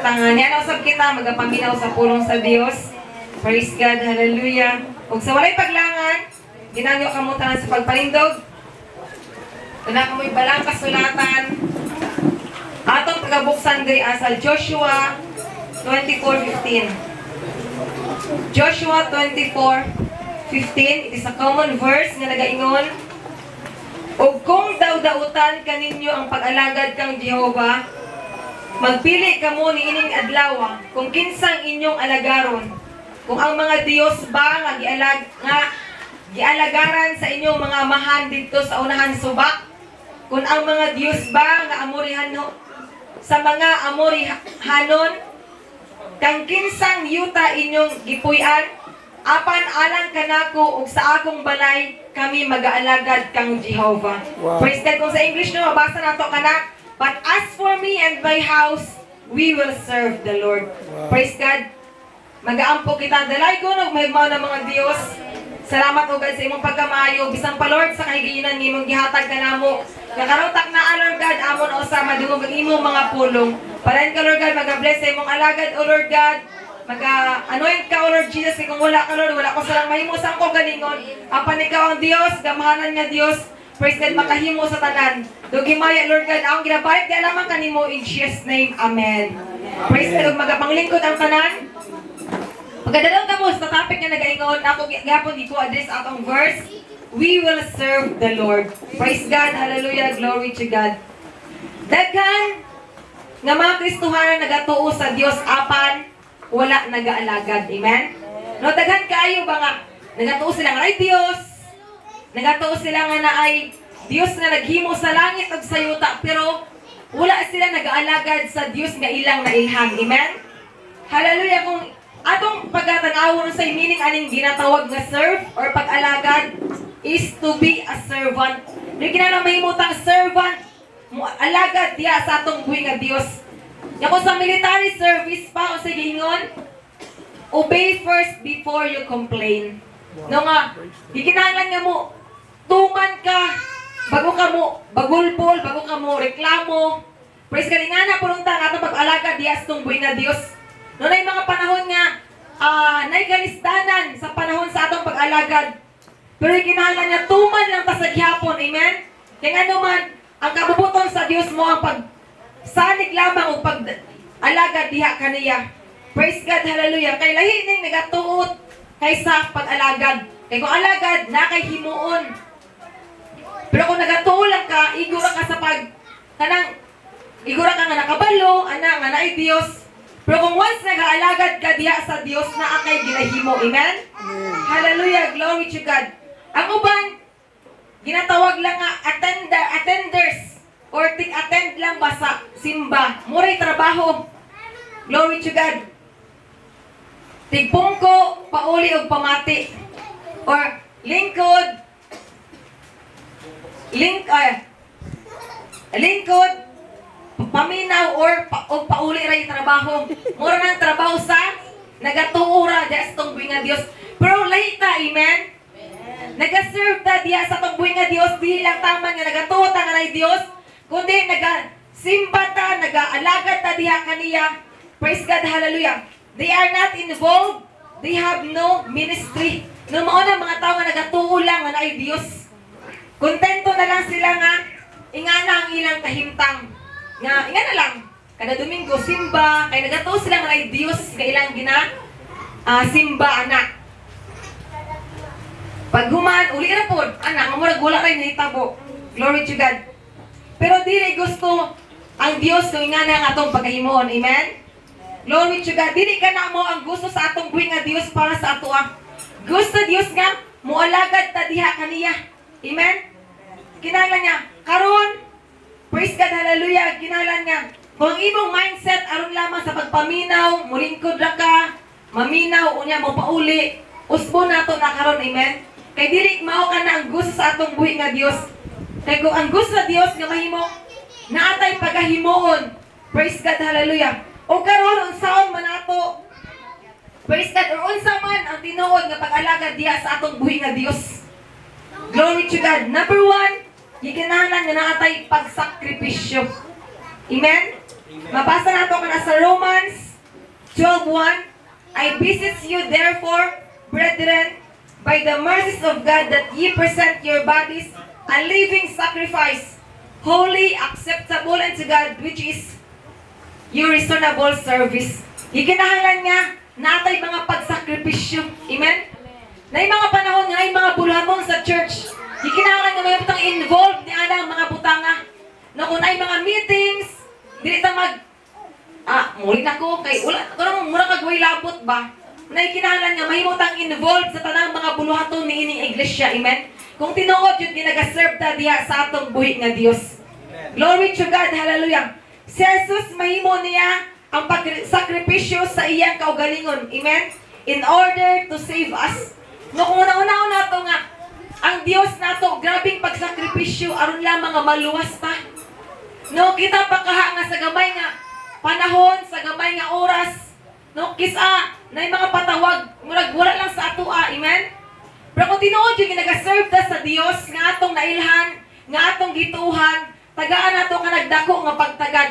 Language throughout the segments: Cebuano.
ta nga niya usab kita magapaminaw sa pulong sa Dios. Praise God, hallelujah. Ug sa walay paglangan, ginangyo kamo tanan sa pagpanindog. Una kamoy balang kasulatan. Atong pagabuksan diri sa Joshua 24:15. Joshua 24:15, it is a common verse nga nagaingon, "Ug kung daw-dautan kaninyo ang pag-alagad kang Jehova, magpili kamo niining adlaw kung kinsang inyong alagaron. Kung ang mga Dios ba nga gialag nga gialagaran sa inyong mga amahan didto sa unahan subak, kung ang mga Dios ba nga Amorihano sa mga Amorihanon, kang kinsang yuta inyong gipuy-an, apan alang kanako ug sa akong balay, kami magaalagad kang Jehova." Praise God. Kung sa English, no, mabasa nato kana, "But as for me and my house, we will serve the Lord." Praise God. Magaampo kita, dalaygon og mahigmao ng mga Dios. Salamat, O God, sa imong pagkamayo. Bisan pa, Lord, sa kahigayonan nga imong gihatag kanamo. Nga karong taknaa, Lord God, amon usa madungog ang imong mga pulong. Padayon ka, Lord God, maga-bless sa imong alagad, O Lord God. Maga-anoint ka, O Lord Jesus, kay kung wala ka, Lord, wala ko salang mahimo sa akong galingon. Apan ikaw ang Dios, gamhanan nga Dios. Praise God, makahimo sa tanan. Dugay himaya, Lord God, ang ginabalik di lamang kanimo in Jesus' name. Amen. Praise God, ug magapanglingkod ang tanan. Pagkadalaw ta mo sa topic nga nagaingon, ako gihapon di ko address atong verse, "We will serve the Lord." Praise God, hallelujah, glory to God. Daghan nga mga Kristohanan nagatuo sa Dios apan wala nagaalagad. Amen? No, daghan kaayo ba nga nagatuo sila nga ay Dios, nagatuo sila nga na ay Dios nga naghimo sa langit ug sa yuta, pero wala sila nagaalagad sa Dios nga ilang nailhan. Amen? Hallelujah. Kung atong pagkatanaw sa meaning aning ginatawag nga serve or pag-alagad is to be a servant. Di kinahanglan mahimutang servant, mo alagad diya sa atong buhi nga Dios. Ya kung sa military service pa o sa giingon, "Obey first before you complain." No nga, gikinahanglan nga mo tuman ka bago ka mo bagulbol, bago ka mo reklamo. Praise God, nga na pulong ta nga atong pag-alagad diya sa atong buhi nga Dios. No, nay mga panahon nga nay kalisdanan sa panahon sa atong pag-alagad. Pero kinahanglan nga tuman lang ta sa gihapon, amen? Kaya nga naman, ang kabubuton sa Dios mo ang pag salig lamang o pag alagad diha kaniya. Praise God, hallelujah. Kay lahi ning nagatuot kaysa pag-alagad. Kay kung alagad, na kay himuon. Pero kung nagatuo lang ka, igo ra ka sa pag kanang igo ra ka nga nakabalo, ana nga naay Dios. Pero kung once nag-aalagad ka diha sa Dios, naa kay ginahimo. Amen? Hallelujah, glory to God. Ang uban, ginatawag lang nga attenders or tig-attend lang ba sa simba. Muray trabaho. Glory to God. Tigpungko, pauli og pamati. Or lingkod, lingkod, paminaw or og pauli ra yung trabaho. Mura nang trabaho sa nagatuo ra diya sa tong buhi nga Dios. Pero lahi ta, amen? Naga-serve ta diya sa tong buhi nga Dios, di lang taman nga nagatuo ta nga nay Dios, kundi naga simba ta, nagaalagad ta diha kaniya. Praise God, hallelujah. They are not involved. They have no ministry. No mao na mga tao nga nagatuo lang nga naay Dios. Kontento na lang sila nga ingana ang ilang kahimtang. Nga ingana lang kada Domingo simba kay nagatuo sila nga naay Dios nga ilang gina simba ana. Pag human, uli na pod, ana, nga murag wala ray nahitabo. Glory to God. Pero dili gusto ang Dios kung ingana ang atong pagkahimuon. Amen? Glory to God. Dili ka na mo ang gusto sa atong buhi nga Dios para sa ato ah. Gusto Dios nga mualagad ta diha kaniya. Amen? Kinahanglan niya karon, praise God, hallelujah, kinahanglan niya kung ang imong mindset aron lamang sa pagpaminaw, mulingkod ra ka, maminaw, unya mo pauli, usbo nato na karon, amen? Kay dili mao ka na ang gusto sa atong buhi nga Dios. Kay kung ang gusto sa Dios nga mahimo, naatay pagahimuon. Praise God, hallelujah. O karon unsaon man ato, praise God, or unsa man ang tinuod nga pag-alagad diha sa atong buhi nga Dios. Glory to God. Number one, gikinahanglan nga naatay pagsakripisyo. Amen? Mabasa nato kana sa Romans 12:1, "I beseech you therefore, brethren, by the mercies of God, that ye present your bodies a living sacrifice, holy, acceptable unto God, which is your reasonable service." Gikinahanglan nga natay mga pagsakripisyo. Amen? Nay mga panahon nga ay mga buluhaton sa church. Gikinahanglan nga may butang involved ni anang mga butanga. No, kung ay mga meetings, dili ta mag muli na ko kay wala ko, mura kag way labot ba. Nay kinahanglan nga mahimo tang involved sa tanang mga buluhaton ni ining iglesia. Amen? Kung tinuod yun ginaga-serve ta diha sa atong buhi nga Dios. Glory to God. Hallelujah. Si Jesus, mahimo niya ang pagsakripisyo sa iyang kaugalingon. Amen? In order to save us. No, kung una-una nato nga, ang Dios nato, grabing pagsakripisyo aron lamang nga maluwas ta. No, kita pa kaha nga sa gamay nga panahon, sa gamay nga oras, no, kisa na mga patawag, murag wala lang sa atoa, amen? Pero kung tinuod yung nag-serve ta sa Dios nga atong nailhan, nga atong gituhan, tagaan nato ka nagdako nga pagtagad.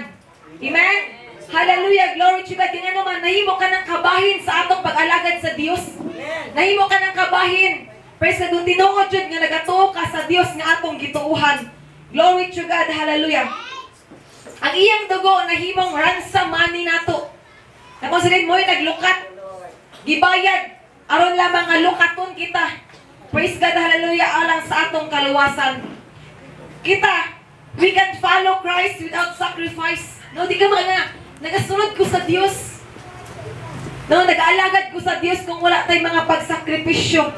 Amen? Hallelujah, glory to God. Kaya naman, nahimo ka ng kabahin sa atong pag-alagad sa Dios. Nahimo ka ng kabahin. Praise God, kung tinuod yun nga nagatuo ka sa Dios nga atong gituuhan. Glory to God, hallelujah. Ang iyang dugo nahimong ransom money nato. Tapos rin mo'y naglukat. Gibayad aron lamang nga lukaton kita. Praise God, hallelujah, alang sa atong kaluwasan. Kita, we can follow Christ without sacrifice. No, di ka mga nagasunod ko sa Dios. No, nag-aalagad ko sa Dios kung wala tayong mga pagsakripisyo.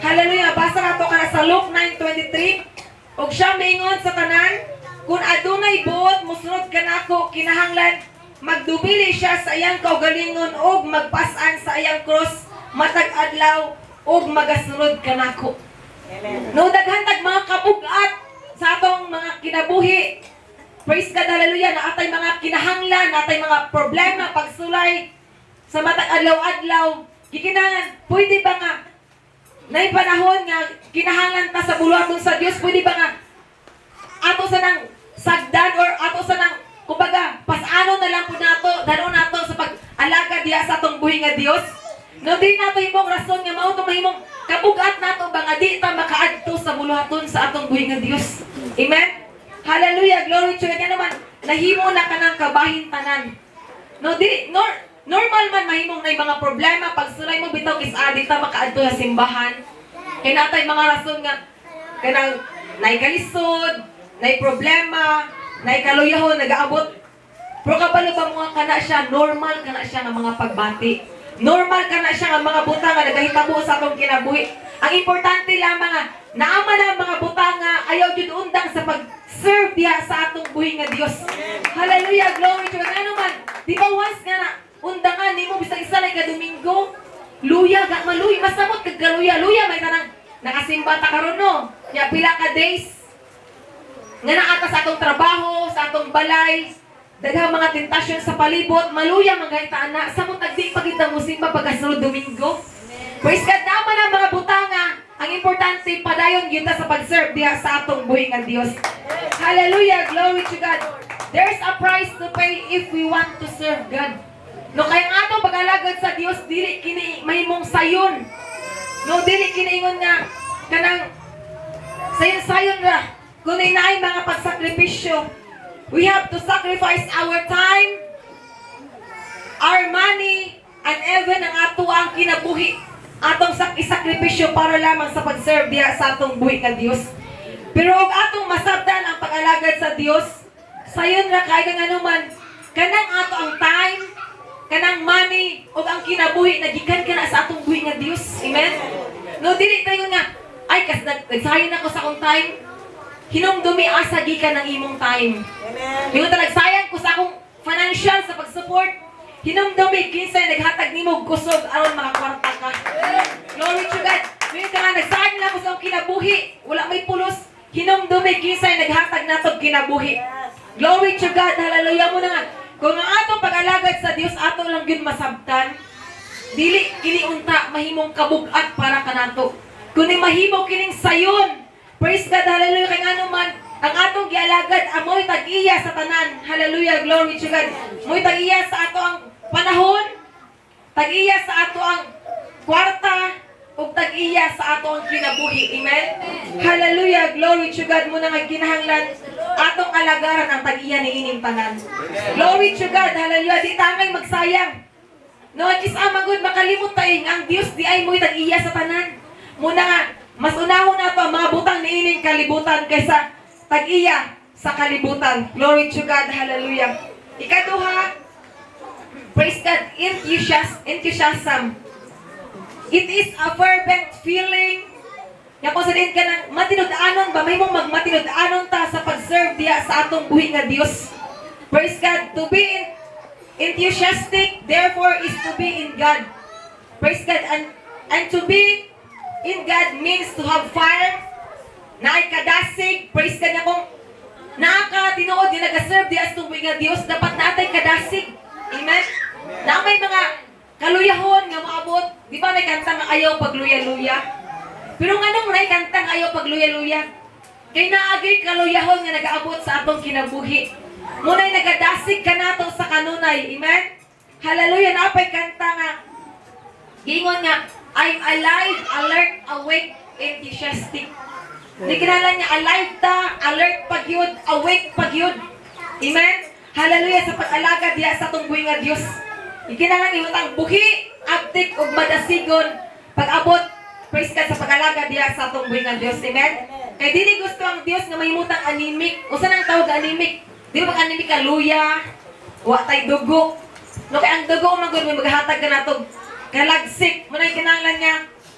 Hallelujah. Basa nato kana sa Luke 9:23. "Ug siya miingon sa tanan, 'Kung adunay buot mosunod kanako, kinahanglan magdubili siya sa iyang kaugalingon ug magpas-an sa iyang cross matag adlaw ug magasunod kanako.'" Amen. No, daghan tag mga kabugat sa atong mga kinabuhi. Praise God, hallelujah. Naatay mga kinahanglan, naatay mga problema, pagsulay sa matag adlaw-adlaw. Gikinahanglan, pwede ba nga nay panahon nga kinahanglan ta sa buluhaton sa Dios, pwede ba nga ato sa nang sagdan or ato sa nang kumbaga pasano na lang po nato, dano nato sa pag-alaga diha sa atong buhi nga Dios? No, di nato himong rason nga mao to mahimong kabugat nato ba nga di ta makaadto sa buluhaton sa atong buhi nga Dios. Amen. Hallelujah, glory to God. Nga naman nahimo na kanang kabahin tanan. No, di nor normal man mahimong nay mga problema pagsulay mo bitaw kis adi ta makaadto sa simbahan. Kay natay mga rason nga kanang nay kalisod, nay problema, nay kaluyahon nagaabot. Pero kabalo ba mga kana siya, normal kana siya nga mga pagbati. Normal kana siya nga mga butang nga nagahitabo sa atong kinabuhi. Ang importante lamang nga naama na ang mga butang nga ayaw jud undang sa pag-serve diha sa atong buhi nga Dios. Hallelujah, glory to God. Ano man, di ba once nga na undangan nimo bisag isa lang ka Domingo, luya ga maluy, masamot kag kaluya, luya may tanang nakasimba ta karon, no. Ya pila ka days nga naa ta sa atong trabaho, sa atong balay, daghang mga tentasyon sa palibot, maluya man gayta ana, samot nagdi pa kita mo simba pagkasunod Domingo. Praise God, naman ang mga butanga. Ang importante, padayon gyud ta sa pag-serve diha sa atong buhi nga Dios. Hallelujah, glory to God. There's a price to pay if we want to serve God. No, kaya ang atong pag-alagad sa Dios dili kini mahimong sayon. No, dili kini ingon nga kanang sayon-sayon ra. Kundi naay mga pagsakripisyo. We have to sacrifice our time, our money, and even ang ato ang kinabuhi. Atong isakripisyo para lamang sa pag-serve diha sa atong buhi nga Dios. Pero og atong masabtan ang pag-alagad sa Dios, sayon ra kay nga anuman, kanang ato ang time, kanang money, ug ang kinabuhi nagikan kana sa atong buhi nga Dios. Amen? No, dili tayo nga, ay, kas nagsayon ako sa akong time, hinumdumi asa gikan ang imong time. Amen. Ingon ta, nagsayang ko sa akong financial sa pag-support. Hinumdumi kinsay naghatag nimo og kusog aron makakwarta ka. Glory to God. Ingon ka nga nagsayang lang ko sa akong kinabuhi, wala may pulos. Hinumdumi kinsay naghatag nato og kinabuhi. Glory to God. Hallelujah mo na nga. Kung ang atong pag-alagad sa Dios ato lang gyud masabtan, dili kini unta mahimong kabugat para kanato. Kundi mahimo kining sayon. Praise God, hallelujah. Kay ngano man, ang atong gialagad amoy tag-iya sa tanan. Hallelujah, glory to God. Moy tag-iya sa ato ang panahon, Tag-iya sa ato ang kwarta ug tag-iya sa ato ang kinabuhi. Amen? Hallelujah! Glory to God. Muna nga kinahanglan atong alagaran ang tag-iya ni ining tanan. Glory to God. Hallelujah! Di ta angay magsayang. No, kis-a man gud makalimot tayo ang Dios diay mo'y tag-iya sa tanan. Muna nga mas unahon nato ang mga butang niining kalibutan kaysa tag-iya sa kalibutan. Glory to God. Hallelujah. Ikaduha, praise God, enthusiasm. It is a fervent feeling nga kung sa diin ka ng matinud-anon ba, may mong magmatinud-anon ta sa pag-serve diya sa atong buhi nga Dios. Praise God. To be enthusiastic, therefore, is to be in God. Praise God. And to be in God means to have fire, naay kadasig. Praise God, nga kung naa ka tinuod nga nag-serve diya sa atong buhi nga Dios, dapat naatay kadasig. Amen? Na may mga kaluyahon nga moabot. Di ba may kanta nga "Ayaw Pagluya-luya"? Pero nganong may kanta nga "Ayaw Pagluya-luya"? Kay naagay kaluyahon nga nagaabot sa atong kinabuhi. Muna'y nagadasig ka nato sa kanunay. Amen? Hallelujah. Napay kanta nga giingon nga, "I'm alive, alert, awake, enthusiastic." Di kinahanglan niya alive ta, alert pagyud, awake pagyud. Amen? Hallelujah, sa pag-alagad diya sa atong buhi nga Dios. Ikinahanglan imong buhi, abtik ug madasigon pag-abot, praise God, sa pag-alagad diya sa atong buhi nga Dios. Amen? Kay dili gusto ang Dios nga mahimutang anemic. Usa nang tawag anemic? Di ba pag anemic ka, luya, wa tay dugo? No, kay ang dugo man gud may maghatag ka nato kalagsik. Muna'y kinahanglan niya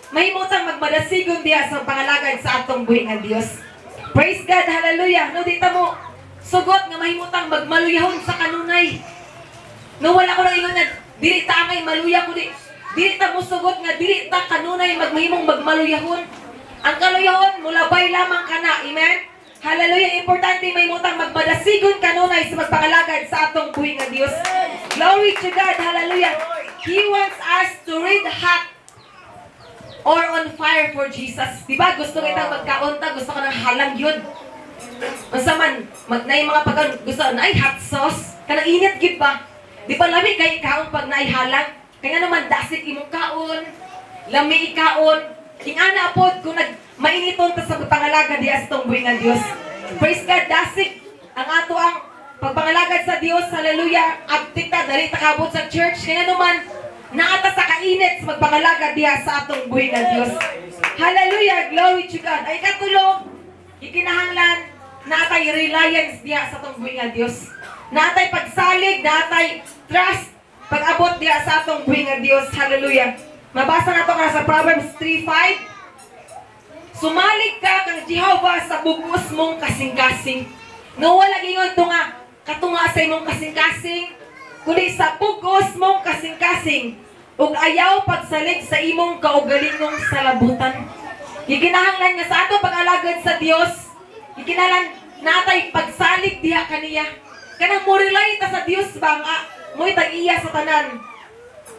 mahimutang magmadasigon diya sa pangalagad sa atong buhi nga Dios. Praise God, hallelujah. No, di ta mo sugot nga mahimutang magmaluyahon sa kanunay. No, wala ko nang ingon nga dili ta angay maluya, kundi dili ta mo sugot nga dili ta kanunay magmahimong magmaluyahon. Ang kaluyahon mulabay lamang kana. Amen. Hallelujah. Importante mahimutang magmadasigon kanunay sa magpangalagad sa atong buhi nga Dios. Glory to God. Hallelujah. He wants us to red hot or on fire for Jesus. Di ba? Gusto kita magkaon ta, gusto ka ng halang yun. Unsa man, mag naay mga pagkaon, gusto naay hot sauce, kanang init gid ba? Di ba lami kay kaon pag naay halang? Kaya naman dasig imong kaon, lami ikaon. Ingana pod kung nag mainiton ta sa pagpangalagad diya sa atong buhi nga Dios. Praise God, dasig ang ato ang pagpangalagad sa Dios, hallelujah. Abtik ta, dali ta kabot sa church. Kaya naman, naata sa kainit sa magpangalagad diha sa atong buhi nga Dios. Hallelujah, glory to God. Ay katulog, ikinahanglan naatay reliance diha sa atong buhi nga Dios. Naatay pagsalig, naatay trust pag-abot diha sa atong buhi nga Dios. Hallelujah. Mabasa nato ka sa Proverbs 3:5. Sumalig ka kang Jehovah sa bugos mong kasing-kasing. No, wala gingon to nga katunga sa imong kasing-kasing, kundi sa bugos mong kasing-kasing ug ayaw pagsalig sa imong kaugalingong salabutan. Gikinahanglan nga sa ato pag-alagad sa Dios, gikinahanglan natay pagsalig diha kaniya. Kanang mo-rely ta sa Dios ba nga mo'y tag-iya sa tanan.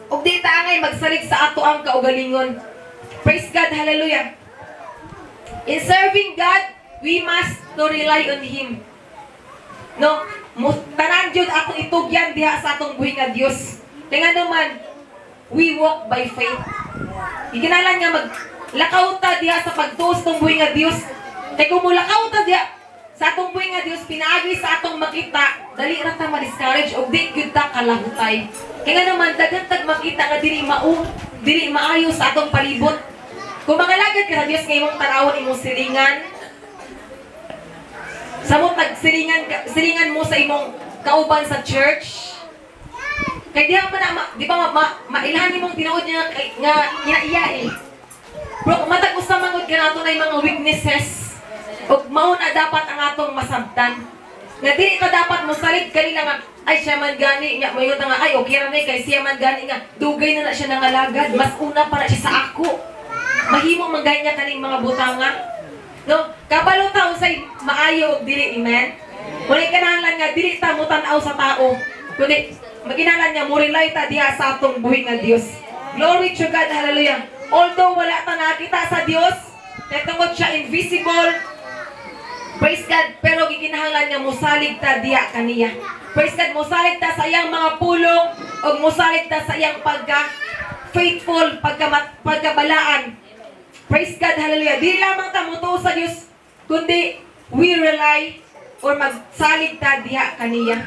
Ug di ta angay magsalig sa ato ang kaugalingon. Praise God, hallelujah. In serving God, we must to rely on Him. No, mo tanan jud atong itugyan diha sa atong buhi nga Dios. Kaya nga naman, we walk by faith. Ikinahanglan nga maglakaw ta diha sa pagtuo sa atong buhi nga Dios. Kay kung mulakaw ta diha sa atong buhi nga Dios pinaagi sa atong makita, dali ra ta ma-discourage og di gyud ta kalahutay. Kaya nga naman daghan tag makita nga dili mao, dili maayo sa atong palibot. Kung mangalagad ka sa Dios nga imong tan-awon imong silingan, samot nagsilingan silingan mo sa imong kauban sa church, kay diha man na, di ba mailhan imong tinuod niya kay, nga kinaiya eh. Pero matag usa man gud kanato na mga weaknesses. Ug mao na dapat ang atong masabtan. Nga dili ka dapat mosalig kanila nga ay siya man gani nga moingon ta nga ay okay ra ni kay siya man gani nga dugay na na siya nangalagad, mas una pa na siya sa ako. Mahimo man gani niya kaning mga butanga. No, kabalo ta unsay maayo ug dili, amen. Wala kinahanglan nga dili ta mo tan-aw sa tao, kundi maginahanglan nga mo rely ta diha sa atong buhi nga Dios. Glory to God, hallelujah. Although wala ta nakita sa Dios, kay tungod siya invisible, Praise God, pero gikinahanglan nga mosalig ta diya kaniya. Praise God, mosalig ta sa iyang mga pulong ug mosalig ta sa iyang pagka faithful, pagkabalaan. Praise God, hallelujah. Di lamang ta motuo sa Dios, kundi we rely or magsalig ta diha kaniya.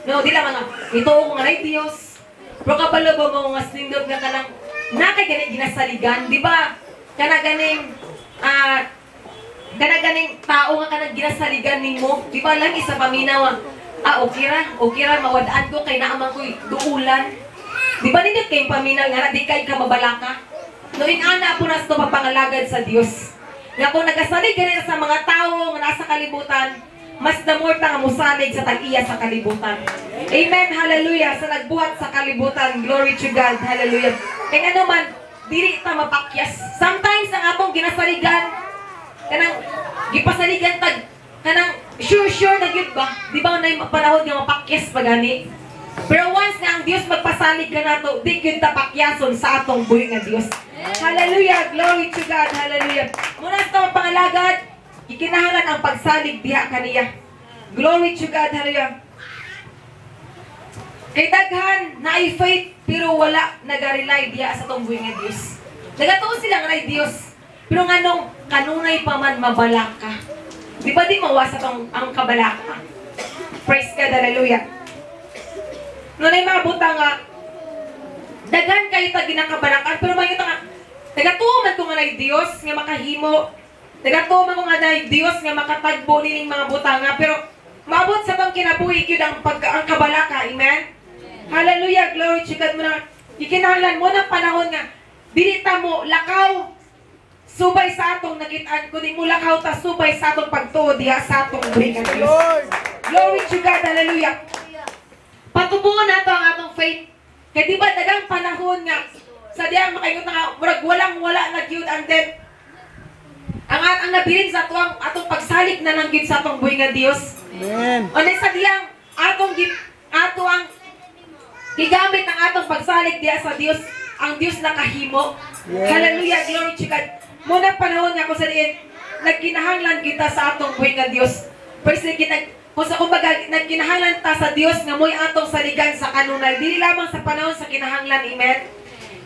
No, di lamang nga ituo ko nga nay Dios. Pero kabalo ba mo nga nindot nga kanang na kay gani ginasaligan, di ba? Kana ganing tao nga kanang ginasaligan nimo, di ba lang isa paminaw, ah, okay ra mawad-an ko kay naa man ko'y duulan. Di ba nindot kayong paminaw nga na di kay ka mabalaka? No, ingana po nas to papangalagad sa Dios. Nga kung nagasalig ganito sa mga tao nga nasa kalibutan, mas the more ta nga mosalig sa tag-iya sa kalibutan. Amen, hallelujah. Sa nagbuhat sa kalibutan, glory to God, hallelujah. Kaya ano man, dili ta mapakyas. Sometimes ang atong ginasaligan, kanang gipasaligan tag kanang sure sure na gyud ba? Di ba na panahon nga mapakyas pa gani? Pero once nga ang Dios magpasalig ka nato, di gyud ta pakyason sa atong buhi nga Dios. Hallelujah, glory to God, hallelujah. Muna sa atong pangalagad, gikinahanglan ang pagsalig diha kaniya. Glory to God, hallelujah. Kay daghan naay faith pero wala naga-rely diha sa atong buhi nga Dios. Nagatuo sila nga naay Dios. Pero nganong kanunay pa man mabalaka? Di ba di mawasa tong ang kabalaka? Praise God, hallelujah. Noon ay mga butang nga, daghan kayo ta ginakabalakan, pero mga nga, nagatuo man ko nga nay Dios nga makahimo, nagatuo man ko nga nay Dios nga makatagbo nining mga butanga, pero maabot sa tong kinabuhi gyud ang kabalaka, amen? Hallelujah, glory to God mo na, gikinahanglan mo ng panahon nga, dili ta mo lakaw subay sa atong nakitaan, kundi mo lakaw ta subay sa atong pagtuo diha sa atong buhi nga Dios. Lord. Glory to God, hallelujah. Patubuon nato ang atong faith. Kay di ba dagang panahon nga sa diyang makaingon nga murag walang wala na gyud, and then ang nabilin sa atong pagsalig na lang gyud sa atong buhi nga Dios. Amen. O sa diyang atong ato ang gigamit ang atong pagsalig diha sa Dios, ang Dios nakahimo. Yes. Hallelujah, glory to God. Muna panahon nga kung sa diin nagkinahanglan kita sa atong buhi nga Dios. Praise the kita kung sa kumbaga nagkinahanglan ta sa Dios nga mo'y atong saligan sa kanunay, dili lamang sa panahon sa kinahanglan, amen.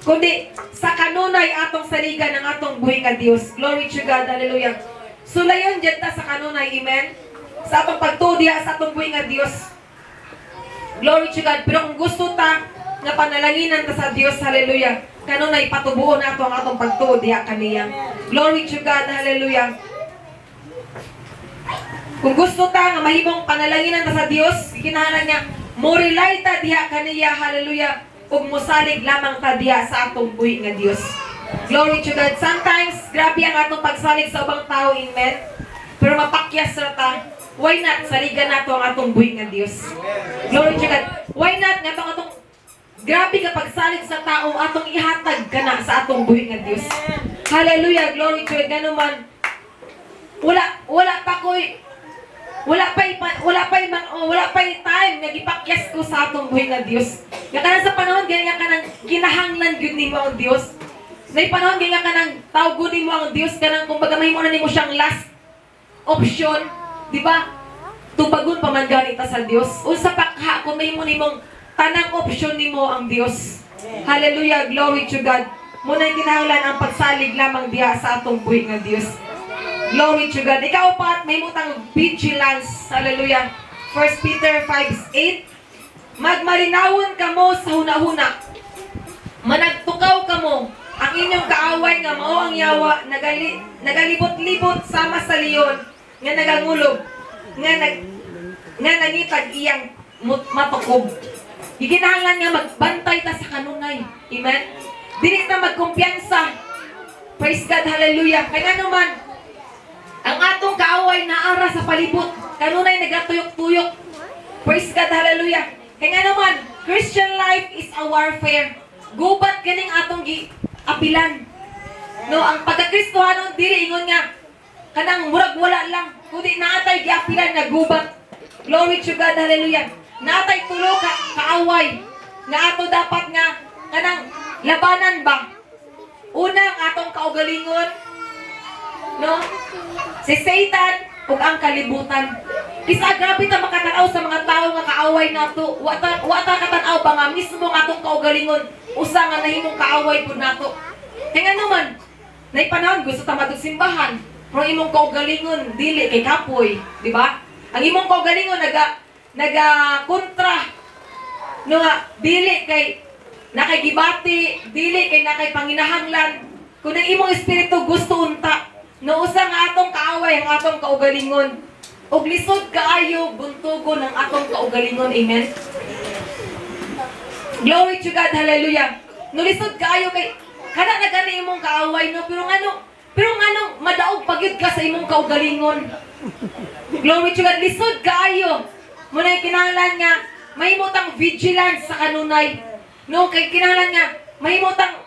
Kundi sa kanunay atong saligan ang atong buhi nga Dios. Glory to God, hallelujah. Sulayon dyan ta sa kanunay, amen. Sa atong pagtuo diha sa atong buhi nga Dios. Glory to God. Pero kung gusto ta nga panalanginan ta sa Dios, hallelujah, kanunay patubuon nato ang atong pagtuo diha kaniya. Glory to God, hallelujah. Kung gusto ta nga mahimong panalanginan ta sa Dios, kinahanglan nga mo rely ta diha kaniya, hallelujah, ug mosalig lamang ta diha sa atong buhi nga Dios. Glory to God. Sometimes grabe ang atong pagsalig sa ubang tao, amen. Pero mapakyas ra ta. Why not saligan nato ang atong buhi nga Dios? Glory to God. Why not nga atong atong grabe ka pagsalig sa tao atong ihatag kana sa atong buhi nga Dios? Hallelujah, glory to God. Ngano man wala wala pa ko'y wala pa time nga gipakyas ko sa atong buhi nga Dios. Nga kanang sa panahon gani nga kanang kinahanglan gyud nimo ang Dios. Nay panahon gani nga kanang tawgon nimo ang Dios, kanang kumbaga mahimo na nimo siyang last option, di ba? Tubagon pa man gani ta sa Dios. Unsa pa ka kung mahimo nimong tanang option nimo ang Dios? Hallelujah, glory to God. Muna kinahanglan ang pagsalig lamang diha sa atong buhi nga Dios. Glory to God. Ikaw pa at may mutang vigilance. Hallelujah. 1 Peter 5:8. Magmalinawon kamo sa hunahuna. Managtukaw kamo. Ang inyong kaaway nga mao ang yawa nagalibot-libot sama sa leon nga nagangulob nga nangitag iyang matukob. Gikinahanglan nga magbantay ta sa kanunay. Amen. Dili ta magkumpiyansa. Praise God, hallelujah. Kay ngano man ang atong kaaway naara sa palibot. Kanunay nagatuyok-tuyok. Praise God, hallelujah. Kay ngano man, Christian life is a warfare. Gubat kining atong gi-apilan. No, ang pagka-Kristohanon dili ingon nga kanang murag wala lang, kundi naatay giapilan nga gubat. Glory to God, hallelujah. Naatay tulo ka kaaway nga ato dapat nga kanang labanan ba. Una, ang atong kaugalingon, no? Si Satan. ug ang kalibutan. Kisa grabe ta makatanaw sa mga tawo nga kaaway nato. Wa ta katanaw ba nga mismo ang atong kaugalingon usa nga nahimong kaaway pud nato. Kay ngano man, nay panahon gusto ta madtog simbahan, pero ang imong kaugalingon dili kay kapoy, di ba? Ang imong kaugalingon naga kontra, no, nga dili kay nakay gibati, dili kay nakay panginahanglan. Kung ang imong espiritu gusto unta, no, usa nga atong kaaway ang atong kaugalingon. Ug lisod kaayo buntugon ang atong kaugalingon. Amen. Glory to God, hallelujah. No, lisod kaayo kay kana na gani imong kaaway, no, pero ngano madaog pagyud ka sa imong kaugalingon? Glory to God, lisod kaayo. Muna kinahanglan nga mahimo tang vigilance sa kanunay. No, kay kinahanglan nga mahimo tang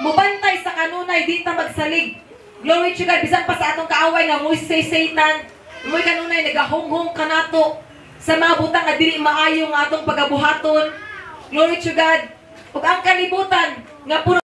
mubantay sa kanunay, di ta magsalig. Glory to God, bisan pa sa atong kaaway nga mo say Satan, mo'y kanunay nagahunghong kanato sa mga butang nga dili maayo nga atong pagabuhaton. Glory to God. Ug ang kalibutan nga puno.